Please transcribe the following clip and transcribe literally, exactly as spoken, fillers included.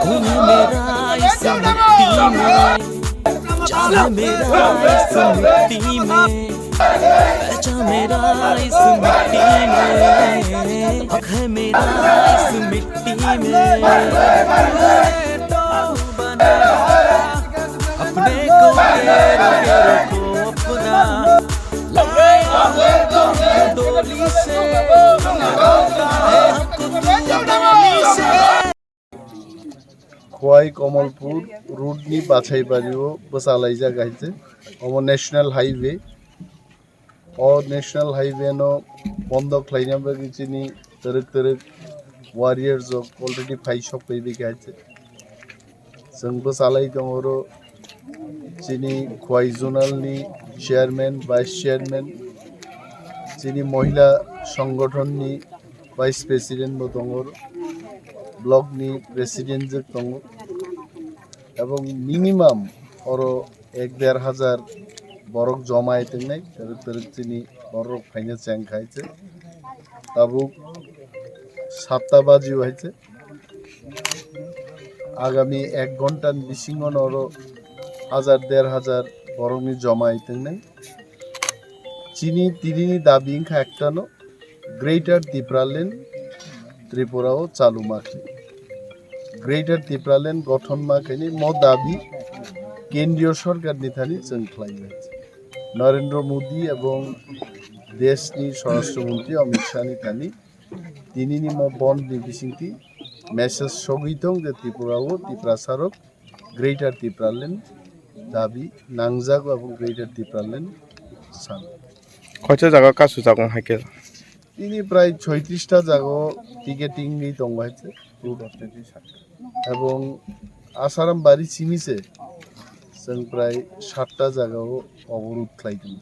खून मेरा इस मिट्टी में, जान मेरा इस मिट्टी में, पहचान मेरा इस मिट्टी में, हक है मेरा इस मिट्टी में। अपने को तेरे को अपना, लाया हूँ डोली से, लाया हूँ डोली से। Khowai Kamalpur road ni Bachaibari o bwchalaijak hai se, omo national highway. O national highway no bondo khlaina bagwi chini twrwk twrwk warriors rok already phai sok phaibai kha hai se. Chwng bwchalai tongo oro chini Khowai zonal ni chairman, vice chairman, chini mohila songgothon ni vice president bo tongo, block ni president jwk tongo, ebong minimum oro ek der hajar borok joma hai tongnai, twrwk twrwk chini borok phaina cheng khai se. Tabuk satta baji hai se, agami ek ghonta ni bisingo oro hajar der hajar borok ni joma hai tongnai. Chini tini ni dabi wngkha ektano, Greater Tipraland Tripura o chalu ma khe, Greater Tipraland gothon ma khe ni mo dabi kendriyo sorkar ni thani chwng khlai bai. Narendra Modi ebong desh ni Swarashtra Mantri Amit Shah ni thani tini ni mo bond ni bisingtwi message sogwi tong je Tripura o Tiprasa rok Greater Tipraland dabi nangjago, abo Greater Tipraland san. Koicha jaga kasu jago hai khe? Tini prai soitrista jaga ticketing ni tongo hai se. Ebong Asaram bari simi se chwng prai satta jaga o oborod khlai tongo.